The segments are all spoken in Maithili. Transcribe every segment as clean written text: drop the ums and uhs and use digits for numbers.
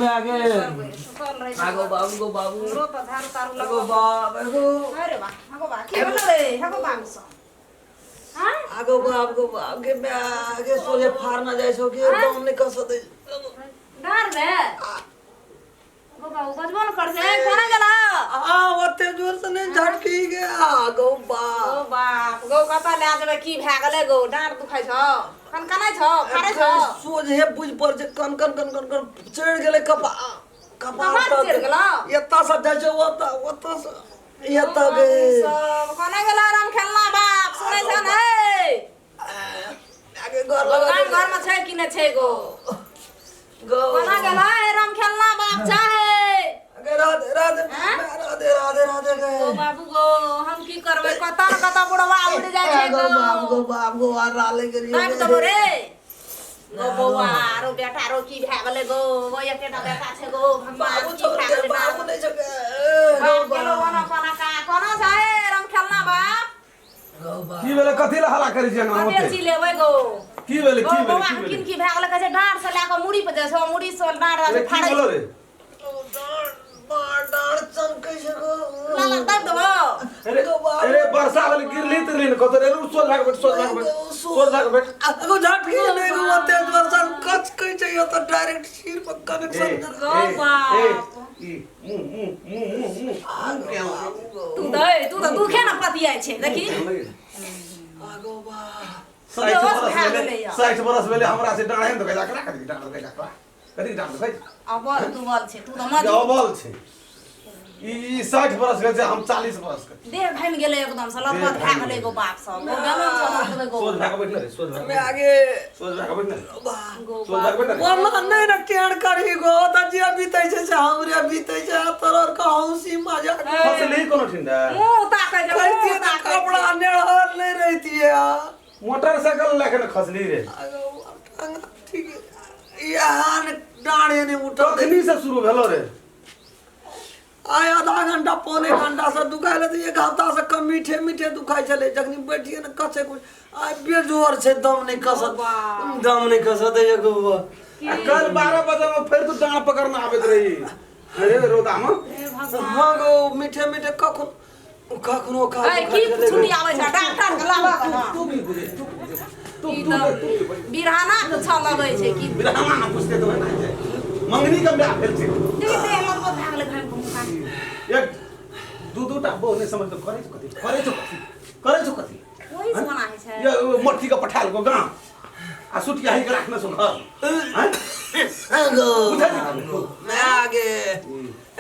आगे सुतल रहै छै। आगो बाबू गो बाबू। हमरो तऽ झाड़ू ताड़ू आगो लगबऽ। बाप आगो। अरे वाह, हगो बा, की भेलो रे हगो बाबू सब? हाँ? आगो बाप गो बाप के मैं आगे सोझे फाड़ ना जाइ छौ के दम नहीं कस दे। डर रे गो बाबू, बजबो न कर छै, कोना गेला? आ ओते जोर से नहीं झटकी गे, आगो गो बाप। बाप गो, कतऽ लए जेबै? की भए गेलै गो? डाँट दुखाइ छौ, कनकनाइ छौ, फाड़ै छौ? सोझे बुझ पर छै, कन कन कन कन कन चढ़ि गेलै कपा कपार कपार तक। चढ़ि गेलौ? एतऽ से जाइ छै ओतऽ, ओतऽ से एतऽ गे। सब कोना गेला राम खेलना बाप, सुनै छ ने? आगे घर लगा। गाम घर में छै कि नहि छै गो? गो कोना गेला हे राम खेलना बाप चाहे? आगे राधे राधे। हैं? राधे राधे राधे गे। गो बाबू गो, हम की करबै? कतऽ न कतऽ बुढ़वा उड़ जाइ छै। गो गो बाप गो बाप गो, आ राले गेलियै। दाबि देबो रे गो बौआ। आरो बेटा रो की भए गेलै गो? गो एकेटा बेटा छै गो, भगवान बाबू की छोड़ भए के गेलै? बाबू बाप नहि छौ गे। गो बाप गेलो। बाप ओना कोना का कोना छै राम खेलना बाप? गो बाप। की भेलै? कथी लए हल्ला करै छी अंगना कते ओते? चिलेबै गो? की भेलै? गो की भेलै? बौआ की के भेलै? किन की भए गेलै? कहै छै डाँढ़ से लए कऽ मुड़ी पर जाइ छै, मुड़ी से डाँढ़ अरे की फाड़ै भेलो छै। रे? डाँड़ डाँड़ चमकै छै गो। लाला दाबि देबो। अरे गो बाप। अरे वर्षा भेलै, गिरली तिरली ने कतौ रे? सोझ भए कऽ बैठ, सोझ भए कऽ बैठ, सोझ भए कऽ बैठ। आगो झटकी नहि गो, ओते वर्षा कचकै छै, ओतऽ डायरेक्ट सिर पर ए कनेक्शन। गो ए ए बाप। ई मुँह मुँह मुँह मुँह मुँह मुँह केहन लगै? तू दै, तू तऽ दुखे ने पतियाइ छै, देखी। केहन लगै? आगो बाप। 60 बेहोश बरस भए भेलै। गेलैया। 60 बरस भेलै हमरा से डाँढ़े ने दुखै छै। एकरा कथी डाँढ़ दुखै छै? एकरा कथी डाँढ़ दुखै छै? अबल दुबल छै तू तऽ ई मजबूत। अबल छै ई। ई 60 बरस के छै, हम 40 बरस के। देह घामि गेलै एकदम से, लथपथ भए गेलै गो बाप सब गो, गेलो चलक देबै गो। सोझ भए कऽ बैठ ने रे, सोझ भए कऽ मे बैठ। आगे सोझ भए कऽ बैठ ने। बाप गो सोझ भए कऽ बैठ ने रे। ओना नहि ने टेढ़ करही गो, ओतऽ जे बीतै छै से हमरे बीतै छै, तोहर के हौसी मजाक। फसली कोनो ठिन रे। मुँह ताकै छै, मुँह कहितियै तऽ ताकै छै। कपड़ा नेहर नहि रहितियै। मोटरसाइकिल लए के ने खसली रे? आगो टांग ठीक यहाँ ने डाँड़े नहि उठल। कखनी से शुरू भेलो रे? आइ आधा घंटा पौने घंटा से दुखाइ तऽ एक हफ्ता से कम मीठे मीठे दुखाइ छलै। जखनी बैठिए ने कसे कुछ, आइ बेजोर छै, दम नहि कसत, दम नहि कसत एगो। आ कल 12 बजे में फेर तू डाँड़ पकड़ने आबैत रही अरे रौदा में। हे भगवान। हँ गो, मीठे मीठे कखनो कखनो का ऐ की छुट्टी आबै छै डॉक्टर के लाबऽ के ना। तू भी बुझे तू बुझे तू ई तू तऽ तू भी बुझे। बिरहाना के छल लगै छै की? बिरहमा ना पूछते तो ना छै, मंगनी के ब्याह भेल छै। देखी, देह लथपथ भए गेलै घामि के मुँह। एक दू दू टा बहु नहीं समझ तो करै छौ कथी? करै छौ कथी? करै छौ कथी? ओही से कोना होइ छै? ये ओ मोटकी के पठायल गो गाँव आ सुटियाही के राखने छौ घर, हैं? गो बुझै छी? मैं आगे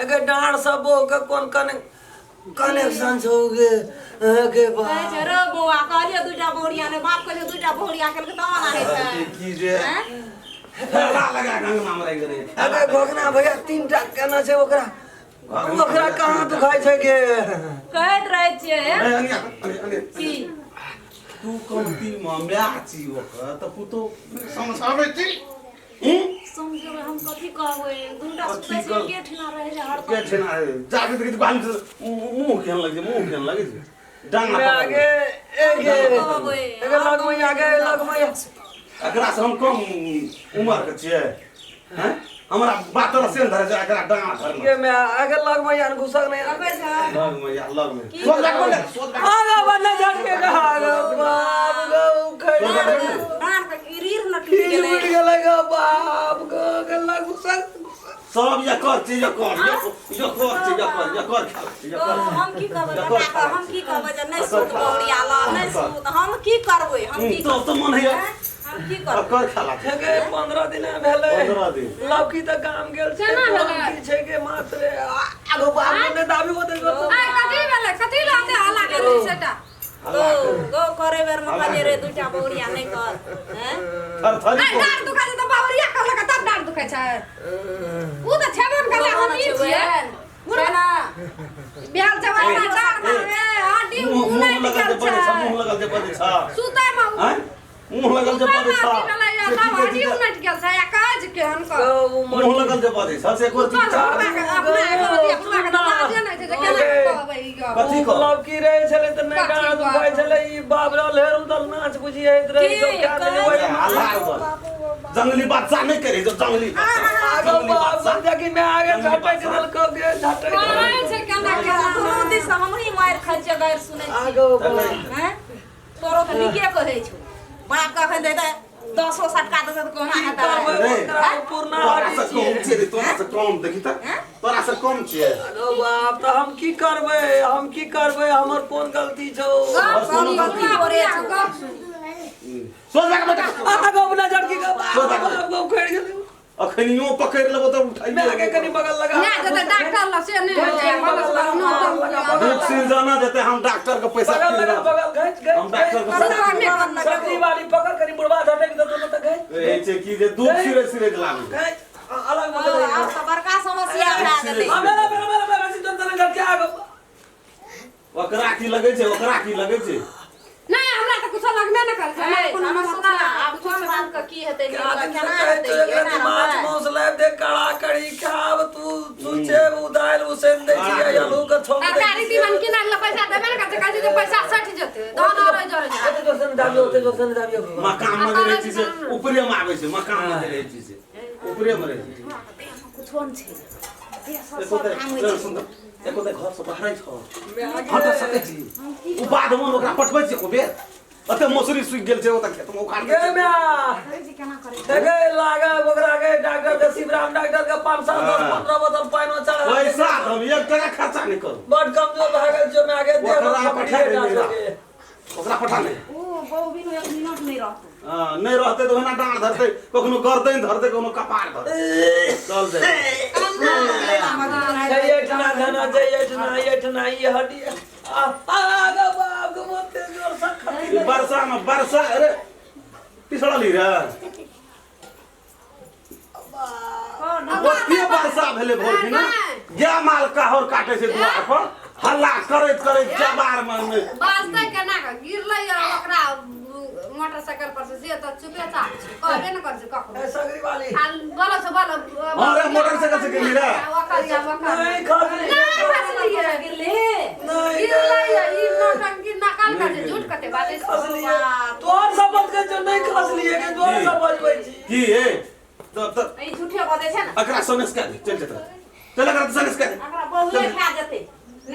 एगे डाँड़ सब बो के कोन कने कनेक्शन छौ गे गे बा। कहै छै रो बौआ, कहलियै दूटा बहुरिया ने बाप, कहै छै दूटा बहुरिया केलकै तब ना होइ छै। की जे हैं? ठेला लगा के अंगना में राखि देने। अगे घोघना भैया तीन टा केना छै, ओकरा ओकरा कहाँ दुखाइ छै गे? कहैत रहै छियै। ए, अनिया, अनिया, अनिया। की? तू कमती में माय छी ओकर तऽ पुतोह समझाबै छी, हूँ? समझेबै हम, कथी कहबै? दूटा कथी सुतै छै, कह- के ठिना रहै छै हरदम। के छै ना जाके देखै छी बाल से मुँह केहन लगै छै, मुँह केहन लगै छै डांगा मैं पकड़ने। आगे एगे कहबै। एगे लगमै आगे लगमै। एकरा से हम कम उमर के छियै, हैं? हमरा बात से धरे छै, एकरा डांगा धरने। गे मैं आगे लगमै यार घुसक नहीं। लगबै छै। लग में या लग में सोच लग में सोच लग। आगे बन्ने झटके के आगे बाप गो उखड़ डाँढ़ के रीढ़ न टूटि खींच गेलै। उठ गेलै गो बाप गो गे लग घुसक। सब ये कर छी, ये कर, ये कर छी, ये कर, ये कर खेला छी, ये गो कर। हम की कहबै बेटा के? हम की कहबै जे नहि सुत बहुरिया ल, नहि सुत? हम की करबै? हम की तो तो मन है। हैं? हम की करबै? कर खेला छी। गे 15 दिन भेलै। 15 दिन। लौकी तऽ गाम गेल छै। केना भेलै? की छै गे मात्र आगो बाप ने दाबी होते गो। आइ कथी भेलै? कथी लए एते हल्ला करै छी सेटा? गो गो करे बेर में कहलियै रे दूटा बहुरिया नहि कर, हैं? थर थर। आइ डाँड़ दुखाइ छै तऽ बाबरिया कहलक तब डाँड़ दुखाइ छै? उ तऽ छेबे ने करलै, हम ई छियै। छै ना। बिहार जमाना डाँड़ में हड्डी मुँह मुँह उलटि लगल गेल जे बजै छ, छै। मुँह लगल जे बजै छ, सुतै मे हैं? मुँह लगल जे सुतै बजै मे छ अथी भेलै या से तब की कहै हड्डी छी जे- उलटि गेल छै या काज केहन कर। मुँह लगल जे बजै छ से कोइ चीज सुतल बुढ़बा के अपना एगो अथी बुढ़बा के तऽ लाजे नहि छै जे केना कहबै ई गप। कथी कह? लौकी रहै छलै तऽ नहि कथी डाँड़ कहब? दुखाइ छलै। ई बाबरा लेर उदल नाच बुझियैत रहै की सब क्या कहै देने छै? हल्ला उदल। जंगली बादशाह नहि करे जो जंगली बादशाह। आगो जंगली बाप बादशाह। देखी मैं आगे जंगली झटक बादशाह। देलको गे झटक कहै छै केना केना दुनू दिस हमही मारि खाइ छियै गारि सुनै छियै आगो बाप हैं तोरो तऽ नीके कहै छौ बाप के अखन देतै दसो सटका देतै तऽ कोना की हेतै करबै रे, ओकरा पुरना तोरा हड्डी से छियै। कम छियै रे, तोरा से कम देखी तऽ तोरा से कम छियै आगो बाप तऽ हम की करबै हम की करबै हमर कोन गलती छौ गप कोनो सुनी गलती पूरा पूरा गप सुनी सोच बेटा आगो नजर की गप सोच आगो बाप गो उखड़ि गेलै अखनियो पकड़ि लेबो तऽ उठाइए मैं आगे कनी बगल लगा ना जेतै डॉक्टर लग से नहि होइ छै बगल लग नो तब दुख सिरजना देते हम डॉक्टर के पैसा बगल लगा बगल घैच घैच हम डॉक्टर के पैसा सकरी वाली पकड़ कनी बुढ़वा झटक देतो न तऽ घैच रहै छै कि जे दुख सिरे सिरे के लाबै घैच अलग बगल आब तऽ बड़का समस्या भए गेलै आ मेरा मेरा मेरा मेरा सीधन तने घर के आगो ओकरा की लगै छै ओकरा की लगै छै नहि हमरा तऽ कुछो लगबे नहि करै छै हमरा कोनो हमरा मसला सुना आब कोन बात के की हेतै के आदमी केना से कहै हेतै छौ एकरा एना माछ रहतै? मांस लाबि दे कड़ा कड़ी खाब तू छुछे उदाइल उसैन दै छियै आलू के छौंक दै तरकारी तीमन किनै लए पैसा देबे ने करै छै कहै छै जे पैसा सठि जेतै धन और जरे जेतै ओते जोर से नहि दाबियौ ओते जोर से नहि दाबियौ मकान मे जे रहै छी से ऊपरे मे आबै छै मकान मे जे रहै छी से ऊपरे मे रहै छी कुछो नहि छै देह सब एको सब तऽ भांगै चल छै सुन तऽ एको तऽ घर से बाहरै छौ हटा सकै छी ओ बाध मे ओकरा पठबै छै एको बेर ओते मौसरी सुखि गेल छै ओतऽ खेत मे उखाड़ गे म्या कहै छै केना करै छै देखे लागे ओकरा के डॉक्टर के शिवराम डॉक्टर के 5 7 10 15 बोतल पानिओ चढ़ा पैसा हम एक टका खर्चा नहि करू बड कमजोर भए गेल छौ म्या के देह ओकरा पठा दे पकड़िए मेरा। ओकरा पठा नहि ओ बहु बिनु एक मिनट नहि रहतौ हाँ, नहि रहतै तऽ ओहिना डाँड़ धरतै कखनो गर्दन धरतै कखनो कपार धरतै चल जाए एठना धना जय एठना एठना ई हड्डी आ आ गे बाप गे मोते जोर से खती वर्षा में वर्षा अरे पिछड़ली रे ओते वर्षा भेलै भोर दिना गाय माल काहर काटे छै दुआर पर हल्ला करैत करैत जबार में बाजतै केना कऽ गिरलै ओकरा मोटरसाइकिल पर से से तऽ चुपे चाप छै कहबे ने करै छै ककरो ए सगरी वाली आ बोलो छै बोलो हाँ रे, मोटरसाइकिल से गिरली रे। ओकर जा ओकर नहीं खसली नहि खसलियै गिरले नहीं गिरलै ई नौटंकी नकल करै छै झूठ कते बाजै छै खसलिए तोहर सब के जो नहीं खसलिए के तोहर सब बजबै छी की हे तऽ तऽ ई झूठे बजै छै ने एकरा सनेस कए दे चल जेतै चल एकरा सनेस कए दे एकरा बहुए खा जेतै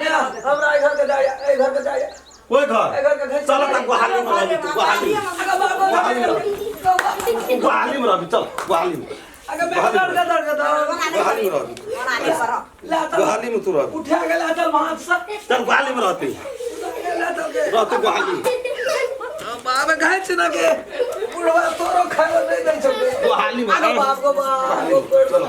ले हमरा एहि घर के जाय एहि घर के जाय ओहि घर एहि घर के घर चल तऽ गोहाली में रहबी तू गोहाली में अगर बाबा गोहाली में गोहाली में रहबी चल गोहाली में अगर मैं दर दर दर दर गोहाली में रहबी ओना नहि करब ला चल गोहाली में तू रहबी उठा के ला चल वहां से चल गोहाली में रहती ला चल के रहते गोहाली में बाबा खाइ छै ना के बुढ़वा तोरो खाय नहीं दै छौ गोहाली में अरे बाप गो बाप गोहाली में चलो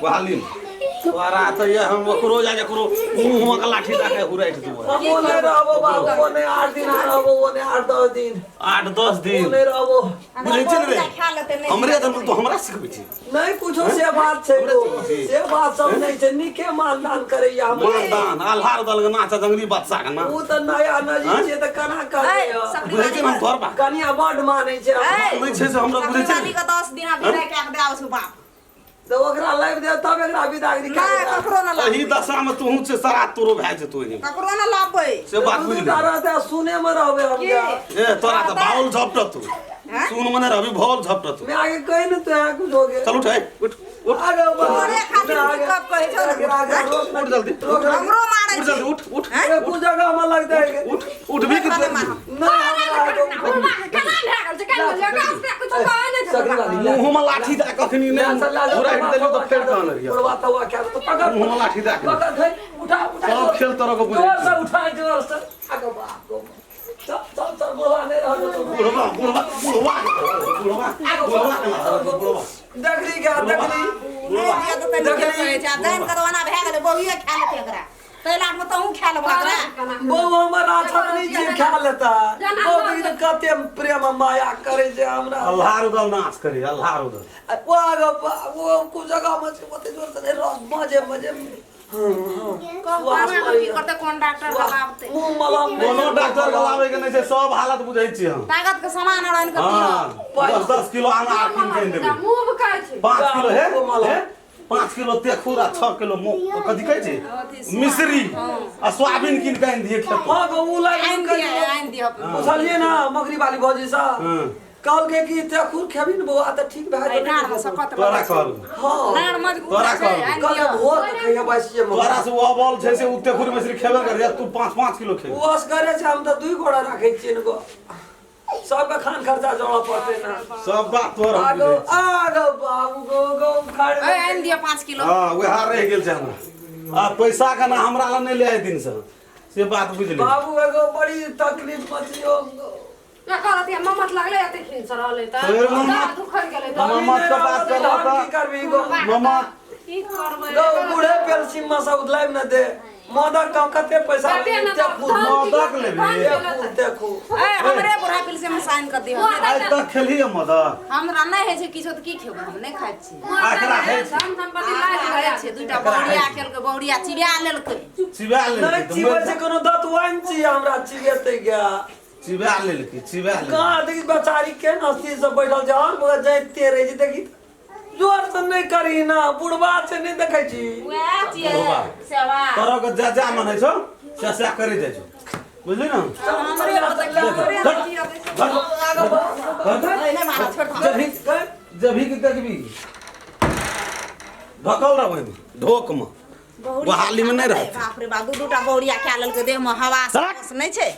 गोहाली में तोरा तऽ ये हम ओकरो जा ककरो मुँह के लाठी दऽ के हुराइट देबो हम वो नहीं रहबो बाप वो नहीं 8 दिन रहबो वो नहीं 8 10 दिन 8 10 वो दिन नहीं रहबो बुझै छै ने रे खा लेतै नहि हमरे धन तो हमरा सिखबै छी नहीं कुछो से बात छै हमरे गो। छी। से बात सब नहीं छै नीके मानदान करैया हमरा मानदान आल्हार दल के नाच जंगली बादशाह के नाच उ तऽ नया नजी आँय? छियै तऽ केना करबै ऐ, हम? सकरी बुझै छै ने हम तोहर बात कनिया बड मानै छै हमरा। ऐ, नहि छै से हमरा बुझै छै सकरी के 10 दिना विदाई कए के दए आबै छौ बाप तऽ ओकरा लाबि दे तब एकरा विदागरी नहि ककरो न एही लाबबै दशा में तोहू छै सरा तोरो भए जेतौ एही ककरो न लाबबै से बात बुझि ले रहते सुने में रहबे हम की? जा ए तोरा तऽ बाउल झपटत हैं? सुन मने रहबी भौल झपटत मैं आगे कही न तो यहाँ कुछ हो गया चल उठ ए, उठ उठ आगे बढ़। तोरे खातिर आगे- दिक्कत कहै छौ ने। आगे- आगे रोक उठ जल्दी रोक हमरो मारै उठ छै जल्दी उठ उठ हैं? ए, कुछ जगह में लगता है कि- उठ उठ भी कि मारे मारो। नहीं हमरा आगे- केना भए गेल छै काल्हि लगा से कुछो कहै नहि छै सकरी वाली, ला। मुँह में लाठी दए कखनी ला, नहि चल, ला, ला, घुराइट देलियौ तऽ फेर कान रहियै बुढ़वा तवा क्या तो पकड़ मुँह में लाठी दए के पकड़ धर, उठा उठा सब खेल तोरा के बुझै जोर से उठा जोर से आगे बाप गो चल चल चल बुढ़वा नहीं रहल तो बुढ़वा बुढ़वा बुढ़वा बुढ़वा बुढ़वा के मारल बुढ़वा देखली क्या देखली नहि दिअ तऽ तनी के कहै छै आब जानि कऽ ओना भए गेलै बहुए खा लेतै एकरा ताहि लाटमे तहूँ खा लेबह एकरा बहू हमर अच्छा नहीं चीज खा लेता बहू देखी कते प्रेम माया करे छै हमरा अल्लाह रुदल नाच करे अल्लाह रुदल वो आगे वो कुछ जगह में छै, ओते जोर से नहीं रस मजे मजे कोना की करतै कोन डॉक्टर के लाबतै मुंह मलम नहीं कोनो डॉक्टर के लाबै के नहि छै सब हालत बुझै छियै हम ताकत के सामान आर आनि कऽ दिअ हँ 10 10 किलो अनार कीन के आनि देबै मुँह कहै छै 5 किलो हे हे 5 किलो तेखुर आ 6 किलो कथी कहै छै मिश्री आ सोयाबीन कीन के आनि दियै खेत हाँ गो उ लाइन आनि दिअ आनि दिअ पूछलिए ना मकरी वाली भौजी सा हँ कहलकै कि तेखुर खेबी ने बौआ तऽ ठीक भए एहि डाँड़ मे जेतौ। सकत तोरा लगै छै। कहल हँ डाँड़ मजबूत तोरा छै, कहल। आनि कहलकै दिअ। भोर के खइहे बासिए मे। तोरा से ओ अबल छै से उते खुर मछली खेबे कर तू 5-5 किलो खेबी। ओ असगरे छै, हम तऽ 2 गोड़ा राखै छियै ने गो। सबके खान खर्चा जोड़ऽ पड़तै ने। सब बात तोहर हम आगो बुझै छी। आगो बाबू गो गो उखाड़ ए, आनि दिअ 5 किलो। हँ वएह रहि गेल छै हमरा आ पैसा के ना हमरा लग नहि ले आइ दिन से से बात बुझली। बाबू एगो बड़ी तकलीफ में छियो। एकर अथी ममत लगलै अते खिंच रहलै तऽ तोहर ममत- दुखर गेलै तऽ ममत के बात करबो हम तऽ की करबी गो? ममत की करबै गो बूढ़े पेंशन में सब लाइब न दे। मदक कम कते पैसा कते ने देखू धान मदक लेबही? धान देखू देखू। ए, हमरे बूढ़ा पिल से साइन कर दिअ। आइ तक खेलही मदक? हमरा नहि होइ छै किछो तऽ की खेबै, हम नहि खाइ छी। एकरा होइ छै। धन संपत्ति लाज होइ भए छै दूटा बहुरिया खेलकै, बहुरिया चिबिया लेलकै। चिबा नहीं लेलकै चिबै छै कोनो दतवाइन छी हमरा चिबेतै गे। चिबा लेलकै चिबा लेलकै। कहाँ देखी बेचारी के अस्थिर से बैठल छै और बगल जाइते रहे छै। देखी जोर से नहीं करी ना, बुढ़बा छै नहीं देखै छी। वएह छियै बुढ़बा। सेवा। तोरा के जा जा मन होइ छौ से से करै जाइ छौ बुझली ना। हमरे नहि मारा छोड़ दे। जभी जभी के देखबी ढकल रहबै ढोक में बहाली में नहीं रहत। बाप रे बाप, दू दूटा बहुरिया खा लेलकै, देह में हवा सड़क। नहि छै।